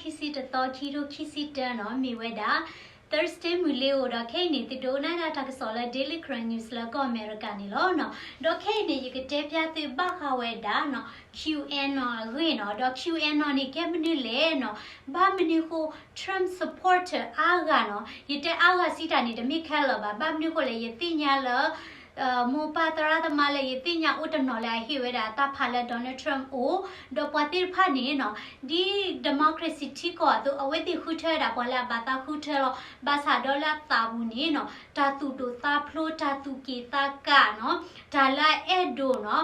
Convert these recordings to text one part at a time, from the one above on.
ခံဆံတသီ ခံထိခံဆံတၢနီၤ မ့ၢ်ဝဲဒၣ် Thursday မုၢ်လ့ၤအိၣ်ဒီး ခဲအံၤန့ၣ် သုဒိကနၣ်ဒၣ်တၢ်ကစီၣ်လၢ Daily Karen News လၢကီၢ်အမဲရကၤန့ၣ်လီၤနီၤ. ဒီးခဲအံၤန့ၣ် ယကတဲဖျါသုဘၣ်ဃးဝဲဒၣ်နီၤ QAnon အဂ့ၢ်နီၤ. ဒီး QAnon န့ၣ် ကဲမနုၤလဲၣ်နီၤ. ဘၣ်မနုၤဃိ Trump supporter အါဂၤနီၤ, ယတဲအါဂၤစံးတၢ်န့ၣ် တမ့ၢ်ခဲလၢာ်ဘၣ်. ဘၣ်မနုၤဃိလဲၣ် ယသ့ၣ်ညါလၢ မိၢ်ပၢ်သရၣ်သမါလၢယသ့ၣ်ညါအိၣ်တနီၤလၢအဟ့ၣ်ဝဲဒၣ်တၢ်ဖးလၢ Donald Trump အိၣ်, ဒီးပှၤသ့ၣ်တဖၣ်န့ၣ်နီၤ, ဒ် democracy ထံကီၢ်အသိး အဝဲသ့ၣ်ဃုထၢဝဲဒၣ်ပှၤလၢအဘၣ်သးဃုထၢလီၤ. ဘၣ်ဆၣ်ဒီးလၢအသးပူၤန့ၣ်နီၤ, တၢ်သူၣ်ဒိၣ်သးဖျိး, တၢ်သူၣ်က့ၣ်သးကါနီၤ, တၢ်လၢအအဲၣ်ဒိးနီၤ,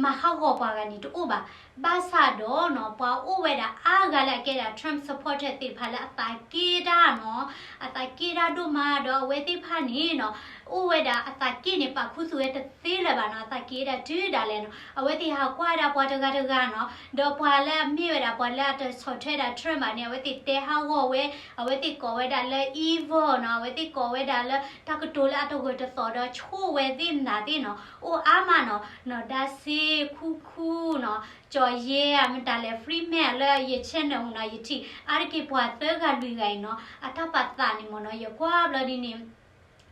မၤဟးဂီၤပှၤဂၤန့ၣ်တအိၣ်ဘၣ်. ဘၣ်ဆၣ်ဒီးနီၤ, ပှၤအိၣ်ဝဲဒၣ်အါဂၤလၢအကဲဒၣ် Trump supporter သ့ၣ်တဖၣ်လၢအသးက့တၢ်နီၤ, အသးက့တၢ်ဒိၣ်မး ဒီးအဝဲသ့ၣ်တဖၣ်န့ၣ်နီၤ, အိၣ်ဝဲဒၣ်အသးက့န့ၣ် ပာ်ခူသူၣ်ဝဲတသ့လၢၤဘၣ်နီၤ, အသးက့ဒၣ်တုၤဒၣ်လဲာ်နီၤ. အဝဲသ့ၣ်ဟးကွၢ်ဝဲဒၣ်ပှၤတဂၤတဂၤနီၤ, ဒီးပှၤလၢအမ့ၢ်ဝဲဒၣ်ပှၤလၢအတဆီၣ်ထွဲဒၣ် Trump ဘၣ်န့ၣ် အဝဲသ့ၣ်တဲဟးဂီၤဝဲ, အဝဲသ့ၣ်ကိးဝဲဒၣ်လၢ evil နီၤ, အဝဲသ့ၣ်ကိးဝဲဒၣ်လၢတၢ်ကတိၤလၢအတဂၢၢ်တသီၣ်ဒီးဆိၣ်ဝဲသ့ၣ်မနုၤသ့ၣ်နီၤ, အိၣ်အါမးနီၤ, နီၢ်ဒါစ့ ခူခူနီၤ, ကၠီၣ်ယဲ မတၤလဲၣ် Freeman လၢယ channel နီၤ, ယထံၣ်အါတက့ၢ်ပှၤသၢဂၤလွံၢ်ဂၤအံၤနီၤ, အတၢ်ပာ်သးန့ၣ်မ့ၢ်နီၤ, ယကွၢ်ဘျီဒ်န့ၣ်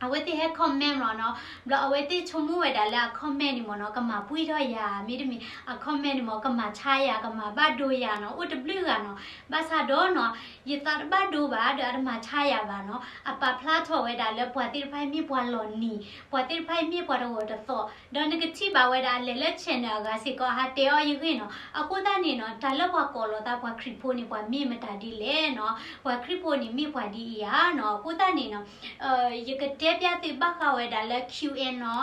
အဝဲသ့ၣ်ဟဲ comment လီၤနီၤ, ဘျီအဝဲသ့ၣ်ဆိကမိၣ်ဝဲဒၣ်လၢအ comment န့ၣ်မ့ၢ်နီၤ, ကမၤပှံၢ်ထီၣ်ယၤ, မ့တမ့ၢ် အ comment န့ၣ်မ့ၢ် ကမၤဆါယၤ, ကမၤဘၣ်ဒိယၤနီၤ, အိၣ်တဘျုးဂၤနီၤ. ဘၣ်ဆၣ်ဒီးနီၤ, ယသးတဘၣ်ဒိဘၣ်, ဒီးအတမၤဆါယၤဘၣ်နီၤ. အပာ်ဖျါထီၣ်ဝဲဒၣ်လၢပှၤသ့ၣ်တဖၣ်မ့ၢ်ပှၤလီၤနံၤ, ပှၤသ့ၣ်တဖၣ်မ့ၢ်ပှၤတဂၢၢ်တသီၣ်, ဒီးနကထံၣ်ဘၣ်ဝဲဒၣ်အလဲၤလၢ channel အဂၤစ့ၢ်ကီး အဟးတဲအီၤယဂ့ၢ်နီၤ. အဃိသတးန့ၣ်နီၤ, တၢ်လၢပှၤကိးလီၤသးပှၤခရံာ်ဖိန့ၣ် ပှၤမ့ၢ်မတၤဒ်လဲၣ်နီၤ, ပှၤခရံာ်ဖိန့ၣ်မ့ၢ်ပှၤဒ်အံၤဧါနီၤ. အဃိသတးန့ၣ်နီၤ, ယကတဲဖျါသုဘၣ်ဃးဝဲဒၣ်လၢ QAnon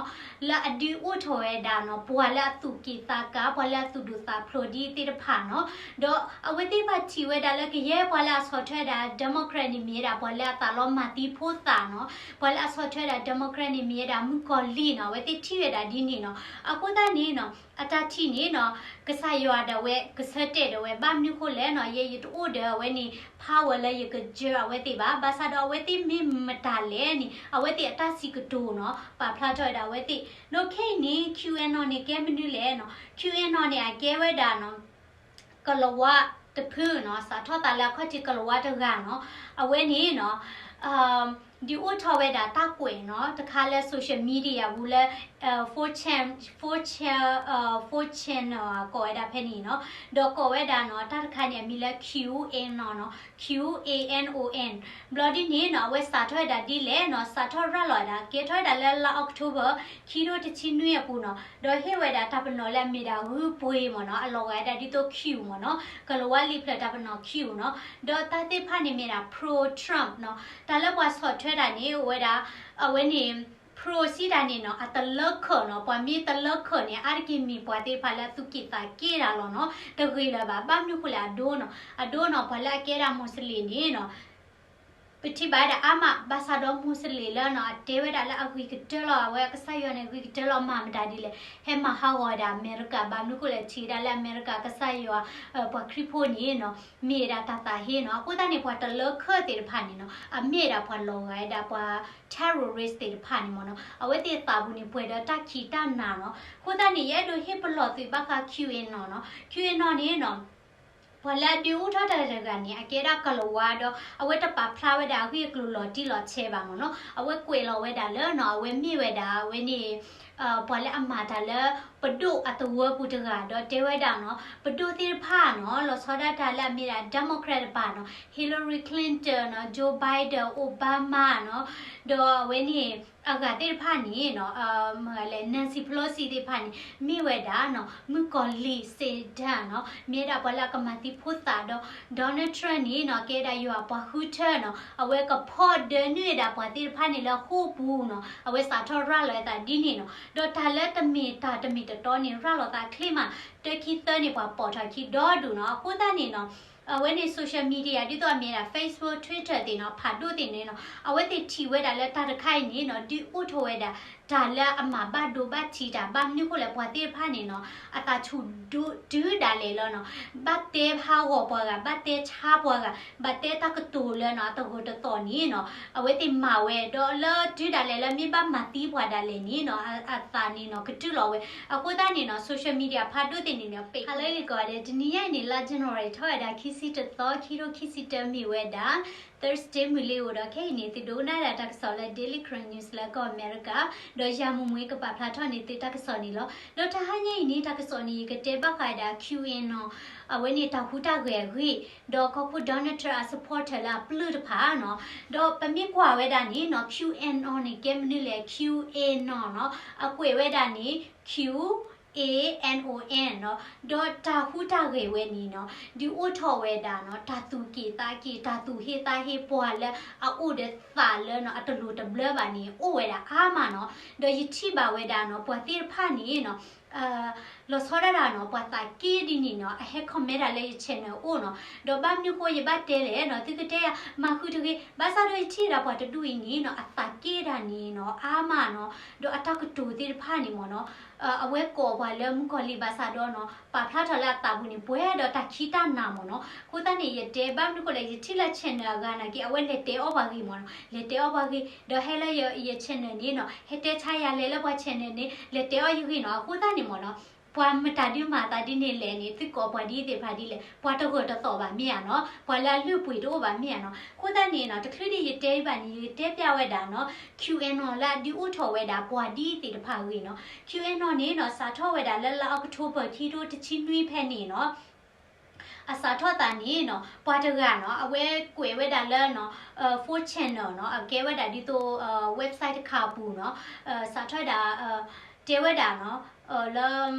လၢအဒုးအိၣ်ထီၣ်ဝဲဒၣ်နီၤ, ပှၤလၢအသူၣ်က့ၣ်သးကါ, ပှၤလၢအသူၣ်ဒိၣ်သးဖျိးဒ်သ့ၣ်တဖၣ်နီၤ. ဒီးအဝဲသ့ၣ်တဖၣ်ထံၣ်ဝဲဒၣ်လၢကယဲၢ်ပှၤလၢအဆီၣ်ထွဲဒၣ် Democrat န့ၣ် မ့ၢ်ဝဲဒၣ်ပှၤလၢအသးလီၤမၢ်သံဖိသၣ်နီၤ, ပှၤလၢအဆီၣ်ထွဲဒၣ် Democrat န့ၣ် မ့ၢ်ဝဲဒၣ်မုၣ်ကီၤလံၢ်နီၤ, အဝဲသ့ၣ်ထံၣ်ဝဲဒၣ်ဒ်န့ၣ်နီၤ. အဃိသတးန့ၣ်နီၤ, အတၢ်ထံၣ်န့ၣ်နီၤ, ကစၢ်ယွၤဒၣ်ဝဲ ကဆၢတဲာ်ဒၣ်ဝဲ ဘၣ်မနုၤဃိလဲၣ်နီၤ, ယဲယတအိၣ်ဒီးအဝဲန့ၣ် power လၢယကစၢၤအဝဲသ့ၣ်ဘၣ်. ဘၣ်ဆၣ်ဒီးအဝဲသ့ၣ်မ့ၢ်မတၤလဲၣ်န့ၣ် အဝဲသ့ၣ်အတၢ်စံးကတိၤနီၤ, ပာ်ဖျါထီၣ်ဝဲဒၣ်အဝဲသ့ၣ်. ဒီးခဲအံၤန့ၣ် QAnon န့ၣ် ကဲမနုၤလဲၣ်နီၤ, QAnon န့ၣ် အကဲဝဲဒၣ်နီၤ ကလၤဝါတဖုနီၤ, စးထီၣ်သးလၢအခီၣ်ထံးကလၤဝါတဂၤနီၤ, အဝဲန့ၣ်နီၤ, ဒုးအိၣ်ထီၣ်ဝဲဒၣ်တၢ်ကွဲးနီၤ, တခါလၢ social media ပူၤလၢ four chan, four chan, four chan နီၤ, ကိးဝဲဒၣ်ဖဲန့ၣ်နီၤ, ဒီးကိးဝဲဒၣ်နီၤ, တၢ်တခါန့ၣ် အမံၤလၢ QAnon နီၤ, QAnon. ဘျီဒ်န့ၣ်နီၤ, အဝဲစးထီၣ်ဝဲဒၣ်ဒ်လဲၣ်နီၤ, စးထီၣ်ရၤလီၤဝဲဒၣ်, ကဲထီၣ်ဝဲဒၣ်လၢလါ October ခံထိတဆံနွံအပူၤနီၤ, ဒီးဟ့ၣ်ဝဲဒၣ်တၢ်ပနီၣ်လၢအမ့ၢ်ဒၣ်ဂုၢ်ပှ့ၤမ့ၢ်နီၤ, အလီၤဂာ်ဝဲဒၣ်ဒ်သိး Q မ့ၢ်နီၤ, ကလၤဝါလံာ်ဖျၢၣ်တၢ်ပနီၣ် Q နီၤ, ဒီးတၢ်သ့ၣ်တဖၣ်န့ၣ်မ့ၢ်ဒၣ် pro Trump နီၤ, တၢ်လၢပှၤဆီၣ်ထွဲတၢ်န့ၣ် အိၣ်ဝဲဒၣ်, အဝဲန့ၣ် pro စံးတၢ်န့ၣ်နီၤ, အတလၢခၢၣ်နီၤ, ပှၤမ့ၢ်တလၢခၢၣ်န့ၣ် အါတက့ၢ်မ့ၢ်ပှၤသ့ၣ်တဖၣ်လၢအသူၣ်က့ၣ်သးကါတၢ်လီၤနီၤ, တဂ့ၤလၢၤဘၣ်. ဘၣ်မနုၤဃိလဲၣ် အဒိနီၤ, အဒိနီၤ, ပှၤလၢအကဲဒၣ် Muslim န့ၣ်နီၤ ပထံၣ်ဘၣ်ဝဲဒၣ်အါမး, ဘၣ်ဆၣ်ဒီး Muslim လၢနီၤ, အတဲဝဲဒၣ်လၢအဂ့ၤကတၢၢ်လီၤ, အဝဲကစၢ်ယွၤန့ၣ် ဂ့ၤကတၢၢ်လီၤ, မၤမတၤဒ်လဲၣ်, ဟဲမၤဟးဂီၤဝဲဒၣ်အမဲရကၤ, ဘၣ်မနုၤဃိလဲၣ် ထံၣ်ဝဲဒၣ်လၢအမဲရကၤ ကစၢ်ယွၤ, ပှၤခရံာ်ဖိန့ၣ်နီၤ, မ့ၢ်ဝဲဒၣ်တၢ်သးဟ့နီၤ. အဃိသတးန့ၣ် ပှၤတလၢခၢၣ်သ့ၣ်တဖၣ်န့ၣ်နီၤ, အမ့ၢ်ဝဲဒၣ်ပှၤလီၤဂာ်ဝဲဒၣ်ပှၤ terrorist သ့ၣ်တဖၣ်န့ၣ်မ့ၢ်နီၤ, အဝဲသ့ၣ်သးပူၤန့ၣ် ပှဲၤဒီးတၢ်ခံးတၢ်နၤနီၤ. အဃိသတးန့ၣ် ယအဲၣ်ဒိးဟ့ၣ်ပလီၢ်သုဘၣ်ဃး QAnon နီၤ, QAnon န့ၣ်နီၤ ပှၤလၢအဒုးအိၣ်ထီၣ်တၢ်တဂၤန့ၣ် အကဲဒၣ်ကလၤဝါဒီး အဝဲတပာ်ဖျါဝဲဒၣ်အဂ့ၢ်အကျိၤလီၤတံၢ်လီၤဆဲးဘၣ်မ့ၢ်နီၤ. အဝဲကွဲးလီၤဝဲဒၣ်လၢနီၤ, အဝဲမ့ၢ်ဝဲဒၣ် အဝဲန့ၣ် ပှၤလၢအမၤတၢ်လၢပဒိၣ်အသဝီပူၤတဂၤ ဒီးတဲဝဲဒၣ်နီၤ, ပဒိၣ်သ့ၣ်တဖၣ်နီၤ, လီၤဆီဒၣ်တၢ်လၢအမ့ၢ်ဒၣ် Democrat တပၤနီၤ, Hillary Clinton နီၤ, Joe Biden, Obama နီၤ, ဒီးအဝဲန့ၣ် အဂၤသ့ၣ်တဖၣ်န့ၣ်နီၤ, မ့ၢ်လဲၣ် Nancy Pelosi သ့ၣ်တဖၣ်န့ၣ် မ့ၢ်ဝဲဒၣ်နီၤ, မုၣ်ကီၤလံၢ် Satan နီၤ, မ့ၢ်ဝဲဒၣ်ပှၤလၢအကမၤသံဖိသၣ်ဒီး Donald Trump န့ၣ်နီၤ, ကဲဒၣ်ယွၤအပှၤဃုထၢနီၤ, အဝဲကဖီၣ်ဒၢနုာ်ဝဲဒၣ်ပှၤသ့ၣ်တဖၣ်န့ၣ်လၢဃိာ်ပူၤနီၤ, အဝဲစးထီၣ်ရၤလီၤအသးဒ်န့ၣ်နီၤ, ဒီးတၢ်လၢတမ့ၢ်တၢ်တမ့ၢ်တတီန့ၣ် ရၤလီၤသးချ့မး, တခံသၢန့ၣ် ပှၤပိာ်ထီၣ်ခံဒီဒူၣ်နီၤ, အဃိသတးန့ၣ်နီၤ, အဝဲန့ၣ် social media ဒ်သိးအမ့ၢ်ဒၣ် Facebook, Twitter သ့ၣ်နီၤ, ဖးဒိၣ်သ့ၣ်န့ၣ်နီၤ, အဝဲသ့ၣ်ထံၣ်ဝဲဒၣ်လၢတၢ်တခါအံၤန့ၣ်နီၤ, ဒုးအိၣ်ထီၣ်ဝဲဒၣ် တၢ်လၢအမၤဘၣ်ဒိဘၣ်ထံးတၢ် ဘၣ်မနုၤဃိလဲၣ် ပှၤသ့ၣ်တဖၣ်န့ၣ်နီၤ အသးဆူၣ်ဒိၣ်တုၤဒၣ်လဲာ်လၢနီၤ ဘၣ်တဲဟးဂီၤပှၤဂၤ ဘၣ်တဲဆါပှၤဂၤ ဘၣ်တဲတၢ်ကတိၤလၢနီၤ အတဂၢၢ်တသီၣ်န့ၣ်နီၤ အဝဲသ့ၣ်မၤဝဲ ဒီးလၢတုၤဒၣ်လဲာ်လၢမ့ၢ်ဘၣ်မၤသံပှၤဒၣ်လဲာ်န့ၣ်နီၤ အသးန့ၣ်နီၤ ကတုၤလီၤဝဲ အဃိသတးန့ၣ်နီၤ social media ဖးဒိၣ်သ့ၣ်န့ၣ်နီၤ ပ့ၤဟါလၢလံၤကီးဒဲး တနံၤညါအံၤန့ၣ် လါ January ထီၣ်ဝဲဒၣ်ခံဆံတသီ ခံထိခံဆံတၢ မ့ၢ်ဝဲဒၣ် Thursday မုၢ်လ့ၤဧိၤဒီး ခဲအံၤန့ၣ် သုဒိကနၣ်ဒၣ်တၢ်ကစီၣ်လၢ Daily Karen News လၢကီၢ်အမဲရကၤ ဒီးယၤမူမူကပာ်ဖျါထီၣ်န့ၢ်သုတၢ်ကစီၣ်န့ၣ်လီၤ. ဒီးတဟါညါအံၤန့ၣ် တၢ်ကစီၣ်န့ၣ် ယကတဲဘၣ်ဃးဒၣ် QAnon အဝဲန့ၣ်တၢ်ဟူးတၢ်ဂဲၤအဂ့ၢ် ဒီးကီၢ်ခိၣ် Donald Trump အ supporter လၢအပျုၢ်တဖၣ်နီၤ ဒီးပမ့ၢ်ကွၢ်ဝဲဒၣ်န့ၣ်နီၤ QAnon န့ၣ် ကဲမနုၤလဲၣ် QAnon နီၤ အကွဲးဝဲဒၣ်န့ၣ် Q A N O N နီၤ ဒီးတၢ်ဟူးတၢ်ဂဲၤဝဲန့ၣ်နီၤ ဒုးအိၣ်ထီၣ်ဝဲဒၣ်နီၤ တၢ်သူၣ်က့ၣ်သးက့ၣ် တၢ်သူၣ်ဟ့သးဟ့ ပှၤလၢအအိၣ်ဒီးသးလၢနီၤ အတလိၤတဘျၢဘၣ်န့ၣ် အိၣ်ဝဲဒၣ်အါမးနီၤ ဒီးယထံၣ်ဘၣ်ဝဲဒၣ်နီၤ ပှၤသ့ၣ်တဖၣ်န့ၣ်နီၤ လီၤဆီဒၣ်တၢ်နီၤ ပှၤသးက့ၣ်ဒ်န့ၣ်နီၤ အဟဲ comment ဒၣ်လၢယ channel အိၣ်နီၤ ဒီးဘၣ်မနုၤဃိယဘၣ်တဲလဲၣ်နီၤ သုကတဲယၤ မၤဃုာ်တဂ့ၤ ဘၣ်ဆၣ်ဒီးယထံၣ်ဒၣ်ပှၤတဒူၣ်အံၤန့ၣ်နီၤ အသးက့ၣ်ဒၣ်န့ၣ်နီၤ အါမးနီၤ ဒီးအတၢ်ကတိၤသ့ၣ်တဖၣ်န့ၣ်မ့ၢ်နီၤ အဝဲကိးပှၤလၢမုၣ်ကီၤလံၢ်ဘၣ်ဆၣ်ဒီးနီၤ ပာ်ဖျါထီၣ်လၢအသးပူၤန့ၣ် ပှဲၤဒီးတၢ်ခံးတၢ်နၤမ့ၢ်နီၤ အဃိသတးန့ၣ် ယတဲဘၣ်မနုၤဃိလဲၣ် ယထံၣ်လၢ channel အဂၤနာ်က့ အဝဲလဲၤတဲအီၣ်ပှၤဂ့ၤမ့ၢ်နီၤ လဲၤတဲအီၣ်ပှၤဂ့ၤ ဒီးဟဲလၢယ channel န့ၣ်နီၤ ဟဲတဲဆါယၤလဲၤလၢပှၤ channel န့ၣ် လဲၤတဲအီၣ်ယဂ့ၢ်နီၤ အဃိသတးန့ၣ်မ့ၢ်နီၤ ပှၤမတၤဒုးမၤသးဒ်န့ၣ်လဲၣ်န့ၣ် သုကိးပှၤဒ်သ့ၣ်တဖၣ်ဒ်လဲၣ် ပှၤတဂၢၢ်တသီၣ်ဘၣ်မ့ၢ်ဧါနီၤ ပှၤလၢအလုၢ်အပှ့ၤတအိၣ်ဘၣ်မ့ၢ်ဧါနီၤ အဃိသတးန့ၣ်နီၤ တချုးဒ်ယတဲဘၣ်န့ၣ် ယတဲပျၢ်ဝဲဒၣ်နီၤ QAnon လၢအဒုးအိၣ်ထီၣ်ဝဲဒၣ်ပှၤဒ်သ့ၣ်တဖၣ်အဂ့ၢ်နီၤ QAnon န့ၣ်နီၤ စးထီၣ်ဝဲဒၣ်လၢလါ October ခံထိတဆံနွံဖဲန့ၣ်နီၤ အစးထီၣ်သးန့ၣ်နီၤ ပှၤတဂၤနီၤ အဝဲကွဲးဝဲဒၣ်လၢနီၤ four channel နီၤ အကဲဝဲဒၣ်ဒ်သိး website တခါအပူၤနီၤ စးထီၣ်ဝဲဒၣ် တဲဝဲဒၣ်နီၤ လၢ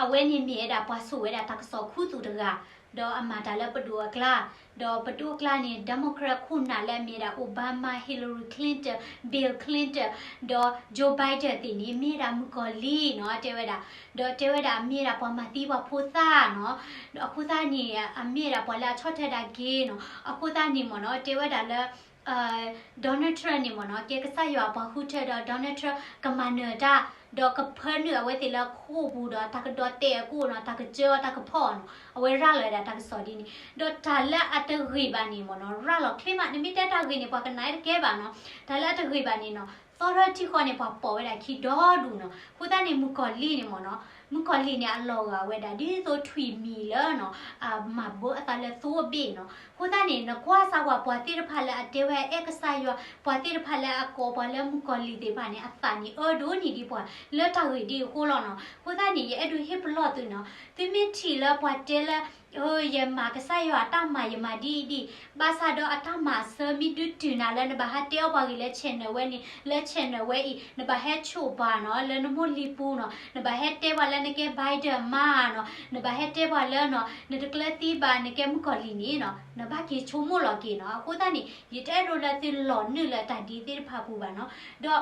အဝဲန့ၣ်မ့ၢ်ဝဲဒၣ်ပှၤစိာ်ဝဲဒၣ်တၢ်ကစီၣ်ခူသူၣ်တဂၤ ဒီးအမၤတၢ်လၢပဒိၣ်အကျါ ဒီးပဒိၣ်အကျါန့ၣ် Democrat ခိၣ်နၢ်လၢအမ့ၢ်ဝဲဒၣ် Obama, Hillary Clinton, Bill Clinton ဒီး Joe Biden သ့ၣ်န့ၣ် မ့ၢ်ဝဲဒၣ်မုၣ်ကီၤလံၢ်နီၤ တဲဝဲဒၣ် ဒီးတဲဝဲဒၣ်အမ့ၢ်ဝဲဒၣ်ပှၤမၤသံပှၤဖိသၣ်နီၤ ဒီးအဃိသတးန့ၣ် အမ့ၢ်ဝဲဒၣ်ပှၤလၢအဆီၣ်ထွဲဒၣ် gay နီၤ အဃိသတးန့ၣ်မ့ၢ်နီၤ တဲဝဲဒၣ်လၢ Donald Trump န့ၣ်မ့ၢ်နီၤ ကဲကစၢ်ယွၤအပှၤဃုထၢဒီး Donald Trump ကမၤနၢၤတၢ် ဒီးကဖၢနုာ်အဝဲသ့ၣ်လၢခိၣ်ပူၤဒီးတၢ်ကဒီးတဲာ်အကိၣ်နီၤ တၢ်ကစၢအီၤတၢ်ကဖီၣ်အီၤနီၤ အဝဲရၤလီၤဝဲဒၣ်တၢ်ကစီၣ်ဒ်န့ၣ် ဒီးတၢ်လၢအတဂ့ၤဘၣ်န့ၣ်မ့ၢ်နီၤ ရၤလီၤချ့မး နမ့ၢ်တဲတၢ်ဂ့ၤန့ၣ် ပှၤကနၣ်တကဲဘၣ်နီၤ တၢ်လၢအတဂ့ၤဘၣ်န့ၣ်နီၤ သီထီၣ်ထံဃီန့ၣ် ပှၤပိာ်ဝဲဒၣ်ခံဒီဒူၣ်နီၤ အဃိသတးန့ၣ် မုၣ်ကီၤလံၢ်န့ၣ်မ့ၢ်နီၤ မုၣ်ကီၤလံၢ်န့ၣ် အလီၤဂာ်ဝဲဒၣ် ဒ်သိးထွံၣ်မံၤလၢနီၤ အမၤဘၢအသးလၢသိအဘ့ၣ်နီၤ အဃိသတးန့ၣ် နကွၢ်စၢ်ဝဲပှၤသ့ၣ်တဖၣ်လၢအတဲဝဲအဲၣ်ကစၢ်ယွၤ ပှၤသ့ၣ်တဖၣ်လၢအကိးပှၤလၢမုၣ်ကီၤလံၢ်သ့ၣ်တဖၣ်န့ၣ် အသးန့ၣ်အၢဒိၣ်န့ၢ်ဒံးပှၤ လၢတၢ်ဂ့ၢ်ဒ်အဃိလီၤနီၤ အဃိသတးန့ၣ် ယအဲၣ်ဒိးဟ့ၣ်ပလီၢ်သုနီၤ သုမ့ၢ်ထံၣ်လၢပှၤတဲလၢ ယမၤကစၢ်ယွၤအတၢ်မၤ ယမၤဒ်အံၤဒ်အံၤ ဘၣ်ဆၣ်ဒီးအတၢ်မၤအဆၢမ့ၢ်ဒုးတုၤနၤလၢနဘၣ်ဟဲတဲအီၣ်ပှၤဂ့ၤလၢ channel ဝဲန့ၣ် လၢ channel ဝဲအံၤ နဘၣ်ဟဲဆိၣ်ပှၤနီၤ လၢနမိၢ်လံၤပူၤနီၤ နဘၣ်ဟဲတဲပှၤလၢနကဲ Biden အမါနီၤ နဘၣ်ဟဲတဲပှၤလၢနီၤ နတကျၢၤသံဘၣ် နကဲမုၣ်ကီၤလံၢ်န့ၣ်နီၤ နဘၣ်က့ၤဆိကမိၣ်လီၤက့ၤနီၤ အဃိသတးန့ၣ် ယတအဲၣ်ဒိးလၢသုလီၤနုာ်လၢတၢ်ဒ်သ့ၣ်တဖၣ်ပူၤဘၣ်နီၤ ဒီး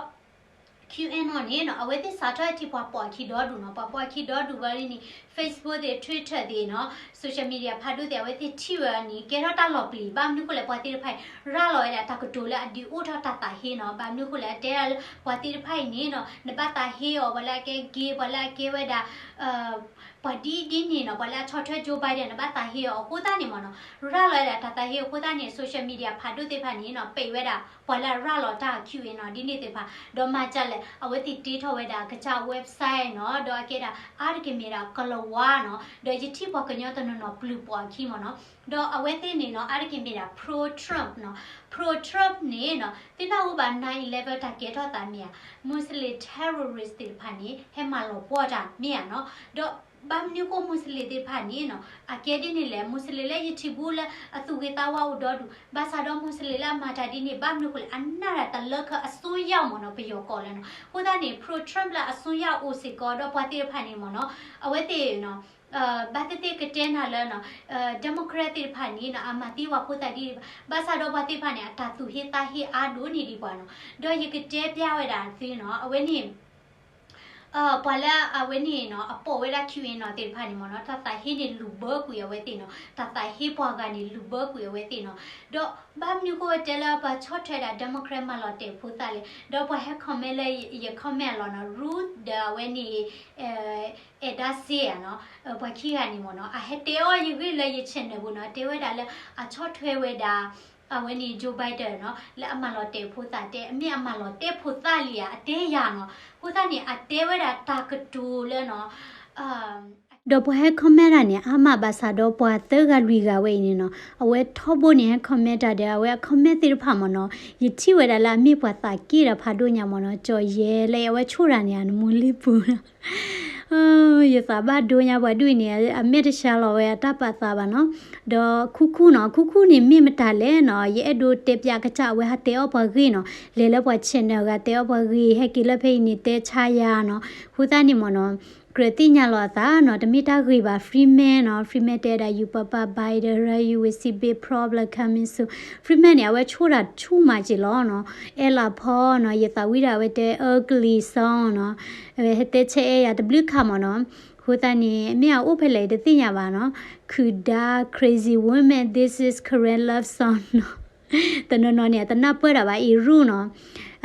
QAnon န့ၣ်နီၤ အဝဲသ့ၣ်စးထီၣ်ထံပှၤပိာ်အခံဒီဒူၣ်နီၤ ပှၤပိာ်အခံဒီဒူၣ်ဝဲန့ၣ် Facebook သ့ၣ် Twitter သ့ၣ်နီၤ social media ဖးဒိၣ်သ့ၣ် အဝဲသ့ၣ်ထံၣ်ဝဲန့ၣ် ကဲထီၣ်တၢ်လီၤပျံၤ ဘၣ်မနုၤဃိလဲၣ် ပှၤသ့ၣ်တဖၣ်အံၤ ရၤလီၤဝဲဒၣ်တၢ်ကတိၤလၢအဒုးအိၣ်ထီၣ်တၢ်သးဟ့နီၤ ဘၣ်မနုၤဃိလဲၣ် အတဲဒၣ်လၢ ပှၤသ့ၣ်တဖၣ်အံၤန့ၣ်နီၤ နဘၣ်သးဟ့အီၤ ပှၤလၢအကဲ gay ပှၤလၢအကဲဝဲဒၣ် ပှၤဒ်ဒ်န့ၣ်နီၤ ပှၤလၢအဆီၣ်ထွဲ Joe Biden နဘၣ်သးဟ့အီၤအဃိသတးန့ၣ်မ့ၢ်နီၤ ရၤလီၤဝဲဒၣ်တၢ်သးဟ့အဃိသတးန့ၣ် social media ဖးဒိၣ်သ့ၣ်တဖၣ်န့ၣ်နီၤ ပံးဝဲဒၣ် ပှၤလၢအရၤလီၤတၢ် QAnon ဒ်န့ၣ်သ့ၣ်တဖၣ် ဒီးမၤဒ်လဲၣ် အဝဲသ့ၣ်တ့ထီၣ်ဝဲဒၣ်ကစၢ် website နီၤ ဒီးအကဲဒၣ် အါတက့ၢ်မ့ၢ်ဒၣ် ကလၤဝါနီၤ ဒီးယထံၣ်ပှၤကညီတနီၤနီၤပျုၢ်ပိာ်အခံမ့ၢ်နီၤ ဒီးအဝဲသ့ၣ်န့ၣ်နီၤ အါတက့ၢ်မ့ၢ်ဒၣ် pro Trump နီၤ pro Trump န့ၣ်နီၤ သုနၢ်ဟူဘၣ် nine eleven တၢ်ကဲထီၣ်သးမ့ၢ်ဧါ Muslim terrorist သ့ၣ်တဖၣ်န့ၣ် ဟဲမၤလီၤပှီၢ်တၢ်မ့ၢ်ဧါနီၤ ဒီး ဘၣ်မနုၤဃိ Muslim သ့ၣ်တဖၣ်န့ၣ်နီၤ အကဲဒ်န့ၣ်လဲၣ် Muslim လၢယထံၣ်ဘူးလၢအသူၣ်ဂ့ၤသးဝါအိၣ်ဒီဒူၣ် ဘၣ်ဆၣ်ဒီး Muslim လၢအမၤတၢ်ဒ်န့ၣ် ဘၣ်မနုၤဃိလဲၣ် အနာ်တၢ်တလၢခၢအစိုးရမ့ၢ်နီၤ ပယီၤကိးလၢနီၤ အဃိသတးန့ၣ် pro Trump လၢအစိုးရအိၣ်စ့ၢ်ကီးဒီးပှၤသ့ၣ်တဖၣ်န့ၣ်မ့ၢ်နီၤ အဝဲသ့ၣ်နီၤ ဘၣ်သ့ၣ်သ့ၣ်ကတဲနၤလၢနီၤ Democrat သ့ၣ်တဖၣ်န့ၣ်နီၤ အမၤသံပှၤဖိသၣ်ဒ်န့ၣ်ဘၣ် ဘၣ်ဆၣ်ဒီးပှၤသ့ၣ်တဖၣ်န့ၣ် အတၢ်သူၣ်ဟ့သးဟ့အါဒိၣ်န့ၢ်ဒံးပှၤနီၤ ဒီးယကတဲပျၢ်ဝဲဒၣ်သုနီၤ အဝဲန့ၣ် ပှၤလၢအဝဲန့ၣ်နီၤ အပိာ်ဝဲဒၣ် QAnon သ့ၣ်တဖၣ်န့ၣ်မ့ၢ်နီၤ တၢ်သးဟ့န့ၣ်လူၤဘၢကွံာ်အဝဲသ့ၣ်နီၤ, တၢ်သးဟ့ပှၤဂၤန့ၣ်လူၤဘၢကွံာ်အဝဲသ့ၣ်နီၤ. ဒီးဘၣ်မနုၤဃိတဲလၢပှၤဆီၣ်ထွဲဒၣ် Democrat မၤလီၤတဲာ်ဖိသၣ်လဲၣ်, ဒီးပှၤဟဲ comment လၢယ comment အလီၢ်နီၤ Ruth ဒီးအဝဲန့ၣ် အဲၣ်ဒါစ့ဧါနီၤ, ပှၤခံဂၤန့ၣ်မ့ၢ်နီၤ အဟဲတဲအီၣ်ယဂ့ၢ်လၢယ channel ပူၤနီၤ, တဲဝဲဒၣ်လၢအဆီၣ်ထွဲဝဲဒၣ် အဝဲန့ၣ် Joe Biden နီၤ လၢအမၤလီၤတဲာ်ဖိသၣ်တဲ အမ့ၢ်အမၤလီၤတဲာ်ဖိသၣ်လံဧါ အတဲယၤနီၤ. အဃိသတးန့ၣ် အတဲဝဲဒၣ်တၢ်ကတိၤလၢနီၤ ဒီးပှၤဟဲ comment တၢ်န့ၣ် အါမးဘၣ်ဆၣ်ဒီးပှၤသၢဂၤလွံၢ်ဂၤဝဲအံၤန့ၣ်နီၤ အဝဲထီဘိန့ၣ်ဟဲ comment တၢ်ဒီး အဝဲအ comment သ့ၣ်တဖၣ်မ့ၢ်နီၤ ယထံၣ်ဝဲဒၣ်လၢအမ့ၢ်ပှၤသးက့ၣ်ဒီးဖးဒိၣ်ညါမ့ၢ်နီၤ ကၠီၤယဲလၢအဝဲဆိၣ်တၢ်န့ၣ် နမိၢ်လ့ပူၤ ယသးဘၣ်ဒိညါပှၤဒ်အံၤန့ၣ် အမဲာ်တဆှးလီၤဝဲအတၢ်ပာ်သးဘၣ်နီၤ. ဒီးခူခူနီၤ ခူခူန့ၣ်မ့ၢ်မတၤလဲၣ်နီၤ ယအဲၣ်ဒိးတဲပၠးကစၢ် အဝဲဟးတဲအီၣ်ပှၤဂ့ၢ်နီၤ လဲၤလၢပှၤ channel အဂၤတဲအီၣ်ပှၤဂ့ၢ် ဟဲက့ၤလၢဖဲအံၤန့ၣ် တဲဆါယၤနီၤ. အဃိသတးန့ၣ်မ့ၢ်နီၤ ကြၢးသ့ၣ်ညါလီၤအသးနီၤ တမ့ၢ်တၢ်ဂ့ၤဘၣ် Freeman နီၤ Freeman တဲဒၣ် you papa Biden right you will see big problem coming soon. Freeman န့ၣ် အဝဲဆိၣ်တၢ်ဆူၣ်မးက့ၤလီၤနီၤ အဲလးဖီနီၤ ယသးဝံၣ်ဒၣ်အဝဲတဲ ugly song နီၤ အဝဲဟဲတဲဆဲအဲယၤတဘျုးခါမ့ၢ်နီၤ. အဃိသတးန့ၣ် မ့ၢ်အအိၣ်ဖဲလဲၣ် ယတသ့ၣ်ညါဘၣ်နီၤ ခုဒါ crazy woman this is Korean love song နီၤ တနီၤနီၤန့ၣ် အတနၢ်ပၢၢ်တၢ်ဘၣ် အံၤရူၢ်နီၤ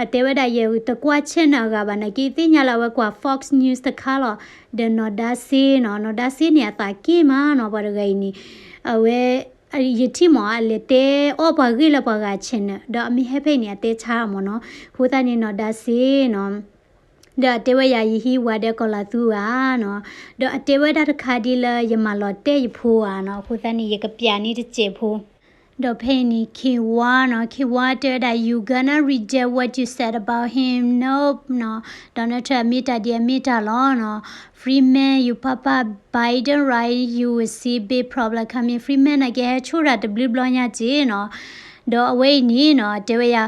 အတဲဝဲဒၣ်ယတကွၢ် channel အဂၤဘၣ် နာ်က့သ့ၣ်ညါလၢအဝဲကွၢ် Fox News တခါလီၤ. ဒီးနီၢ်ဒါစ့နီၤ နီၢ်ဒါစ့န့ၣ် အသးက့ၣ်မးနီၤ ပှၤတဂၤအံၤန့ၣ် အဝဲ ယထံၣ်မ့ၢ်အလဲၤတဲအီၣ်ပှၤဂ့ၢ်လၢပှၤဂၤ channel ဒီးအမ့ၢ်ဟဲဖဲအံၤန့ၣ် အတဲဆါမ့ၢ်နီၤ. အဃိသတးန့ၣ် နီၢ်ဒါစ့နီၤ ဒီးအတဲဝဲယၤ ယဟံးဝၤဒဲးကီၤလၤသူဧါနီၤ, ဒီးအတဲဝဲဒၣ်တခါဒ်လၢယမၤလီၤတဲာ်ယဖိဧါနီၤ. အဃိသတးန့ၣ် ယကပျးန့ၣ်တစဲးဖိ ဒီးဖဲအံၤန့ၣ် Kiwa နီၤ Kiwa တဲဝဲဒၣ် you gonna regret what you said about him, nope နီၤ, Donald Trump အမ့ၢ်တၢ်ဒ်အမ့ၢ်တၢ်လီၤနီၤ, Freeman you papa Biden right you will see big problem coming, Freeman နာ်က့ဟဲဆိၣ်တၢ်တဘျုးဘျီညါက့နီၤ. ဒီးအဝဲအံၤန့ၣ်နီၤ တဲဝဲယၤ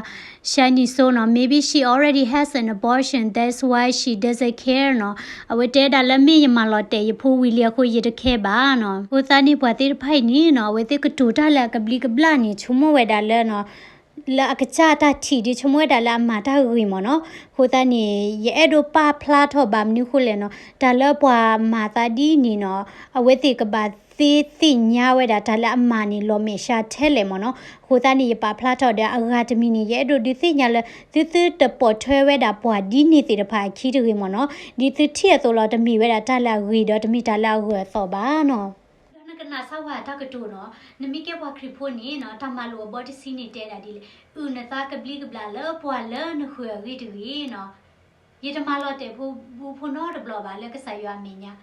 Shiny So နီၤ maybe she already has an abortion that's why she doesn't care နီၤ, အဝဲတဲဒၣ်လၢမ့ၢ်ယမၤလီၤတဲာ်ယဖိဝံၤလံအဃိ ယတ care ဘၣ်နီၤ. အဃိသတးန့ၣ် ပှၤသ့ၣ်တဖၣ်အံၤန့ၣ်နီၤ အဝဲသ့ၣ်ကတိၤတၢ်လၢအကဘျံးကဘျၣ်န့ၣ် ဆိကမိၣ်ဝဲဒၣ်လၢနီၤ လၢအကစၢ်တၢ်ထံၣ်ဒ်ဆိကမိၣ်ဝဲဒၣ်လၢအမၤတၢ်ဂ့ၤမ့ၢ်နီၤ. အဃိသတးန့ၣ် ယအဲၣ်ဒိးပာ်ဖျါထီၣ်ဘၣ်မနုၤဃိလဲၣ်နီၤ, တၢ်လၢပှၤမၤသးဒ်န့ၣ်နီၤ အဝဲသ့ၣ်ကဘၣ်သ့သ့ၣ်ညါဝဲဒၣ်တၢ်လၢအမၤန့ၣ် လီၤမဲာ်ဆှးထဲလဲၣ်မ့ၢ်နီၤ. အဃိသတးန့ၣ် ယပာ်ဖျါထီၣ်ဒီးအဂၤတမံၤန့ၣ် ယအဲၣ်ဒိးဒုးသ့ၣ်ညါလၢ သုသုတပိာ်ထွဲဝဲဒၣ်ပှၤဒ်န့ၣ်သ့ၣ်တဖၣ်အခံတဂ့ၤမ့ၢ်နီၤ. ဒ်သုထံၣ်အသိးလီၤ တမ့ၢ်ဝဲဒၣ်တၢ်လၢအဂ့ၤဒီးတမ့ၢ်တၢ်လၢအဂၢၢ်အသီၣ်ဘၣ်နီၤ. ဒီးနကနၣ်စၢ်ဝဲတၢ်ကတိၤနီၤ, နမ့ၢ်ကဲပှၤခရံာ်ဖိန့ၣ်နီၤ တၢ်မၤလိာ်အဘီတဆံန့ၣ်တဲဒၣ်ဒ်လဲၣ်, အုၣ်နသးကဘျံးကဘျၣ်လၢပှၤလၢနဃၢၤအဂ့ၢ်တဂ့ၤနီၤ. ယတမၤလီၤတဲာ်ဖိဘူးဖိနီတဘျီဘၣ်လၢကစၢ်ယွၤအမဲာ်ညါ.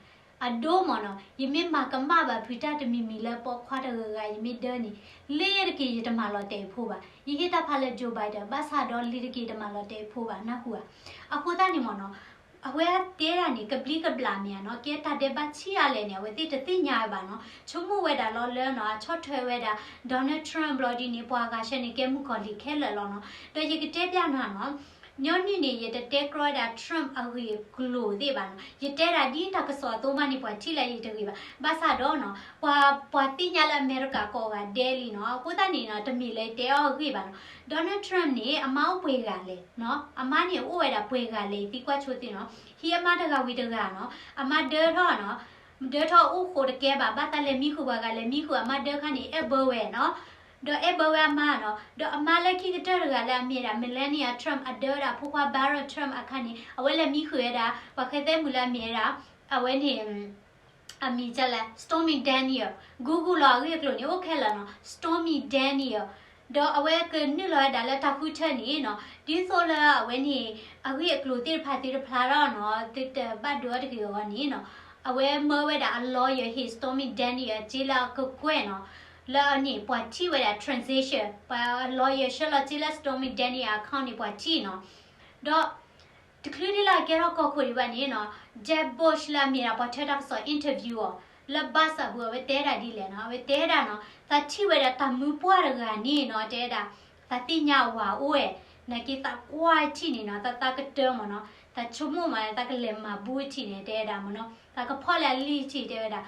အဒိမ့ၢ်နီၤ, ယမ့ၢ်မၤကမၣ်ဘၣ်ဖုးတၢ်တမံၤမံၤလၢပိာ်ခွါတဂၤဂၤ ယမ့ၢ်ဒၢန့ၣ်, လၢယတက့ၤယတမၤလီၤတဲာ်ဖိဘၣ်. ယဟ့ၣ်တၢ်ဖးလၢ Joe Biden ဘၣ်ဆၣ်ဒီးလၢတက့ၤတမၤလီၤတဲာ်ဖိဘၣ် နၢ်ဟူဧါ. အဃိသတးန့ၣ်မ့ၢ်နီၤ အဝဲတဲဒၣ်န့ၣ် ကဘျံးကဘျၣ်မ့ၢ်ဧါနီၤ, ကဲတၢ်ဒဲးဘးဆံးအါလဲၣ်န့ၣ် အဝဲသ့ၣ်တသ့ၣ်ညါဝဲဘၣ်နီၤ. ဆိကမိၣ်ဝဲဒၣ်လီၤလၢနီၤ အဆီၣ်ထွဲဝဲဒၣ် Donald Trump ဘျီဒ်န့ၣ် ပှၤဂၤဆှၢန့ၣ် ကဲမုၣ်ကီၤလံၤခဲလၢာ်လီၤနီၤ. ဒီးယကတဲပျးနၤနီၤ, ညီနုၢ်န့ၣ် ယတတဲကြီဝဲဒၣ် Trump အဂ့ၢ်အကျိၤသ့ၣ်ဘၣ်နီၤ. ယတဲဒၣ်ဒ်တၢ်ကစီၣ်အသိးမးန့ၣ် ပှၤထံၣ်လၢယတဂ့ၤဘၣ်. ဘၣ်ဆၣ်ဒီးနီၤ ပှၤ ပှၤသ့ၣ်ညါလၢအမဲရကၤကိးဂၤဒဲးလံနီၤ. အဃိသတးန့ၣ်နီၤ တမ့ၢ်လၢယတဲအီၣ်အဂ့ၢ်ဘၣ်နီၤ. Donald Trump န့ၣ် အမါအိၣ်ပှဲၤဂၤလဲၣ်နီၤ. အမါန့ၣ်အိၣ်ဝဲဒၣ်ပှဲၤဂၤလဲၣ် သံကွၢ်ဆိသ့ၣ်နီၤ. ဟံးအမါတဂၤဝံၤတဂၤနီၤ. အမါဒၢထီၣ်နီၤ ဒၢထီၣ်အိၣ်ဃိးတကဲဘၣ်, ဘၣ်သးလဲၤမံဃုာ်ပှၤဂၤလဲၤမံဃုာ်အမါဒၢခါန့ၣ် အဲၣ်ဘၢဝဲနီၤ. ဒီးအဲၣ်ဘၢဝဲအမါနီၤ. ဒီးအမါလၢခံကတၢၢ်တဂၤလၢအမ့ၢ်ဒၣ် Melania Trump အဒၢဝဲဒၣ်ဖိခွါ Barron Trump အခါန့ၣ် အဝဲလဲၤမံဃုာ်ဝဲဒၣ် ပှၤဃဲသဲမုၣ်လၢအမ့ၢ်ဝဲဒၣ် အဝဲန့ၣ် အမံၤဒ်လဲၣ် Stormy Daniel, Google လီၤအဂ့ၢ်အကျိၤန့ၣ် အိၣ်ခဲလၢာ်နီၤ Stormy Daniel. ဒီးအဝဲကနုာ်လီၤဝဲဒၣ်လၢတၢ်ဃုထၢန့ၣ်နီၤ ဒ်သိးလၢအဝဲန့ၣ် အဂ့ၢ်အကျိၤသ့ၣ်တဖၣ်သုတဖျါထီၣ်နီၤ သုတဘၣ်ဒိအီၤတဂ့ၤအဂီၢ်န့ၣ်နီၤ အဝဲမၢဝဲဒၣ်အ lawyer ဟ့ၣ် Stormy Daniel စ့လၢအကကွဲၢ်နီၤ လၢအန့ၣ် ပှၤထံၣ်ဝဲဒၣ် transaction ပှၤ lawyer ဆှၢလီၤစ့လၢ Stormy Daniel account န့ၣ် ပှၤထံၣ်နီၤ. ဒီး တချုးဒ်လၢအကဲထီၣ်ကီၢ်ခိၣ်ဒံးဘၣ်န့ၣ်နီၤ Jeb Bush လၢအမ့ၢ်ဒၣ်ပှၤထၢတၢ်ကစီၣ် interview အီၤ လၢ bus အပူၤ အဝဲတဲဒၣ်ဒ်လဲၣ်နီၤ အဝဲတဲဒၣ်နီၤ သးထံၣ်ဝဲဒၣ်တၢ်မုၢ်ပှၢ်တဂၤန့ၣ်နီၤ တဲဒၣ် သးသ့ၣ်ညါဝၤအိၣ်ဝဲ နာ်က့သးကွၢ်ထံၣ်န့ၣ်နီၤ သးသးကတၢၢ်မ့ၢ်နီၤ သးဆိကမိၣ်မး သးကလဲၤမၤဘူထံၣ်န့ၣ် တဲဝဲဒၣ်မ့ၢ်နီၤ သးကဖီၣ်လၢအလံၢ်ထံၣ် တဲဝဲဒၣ်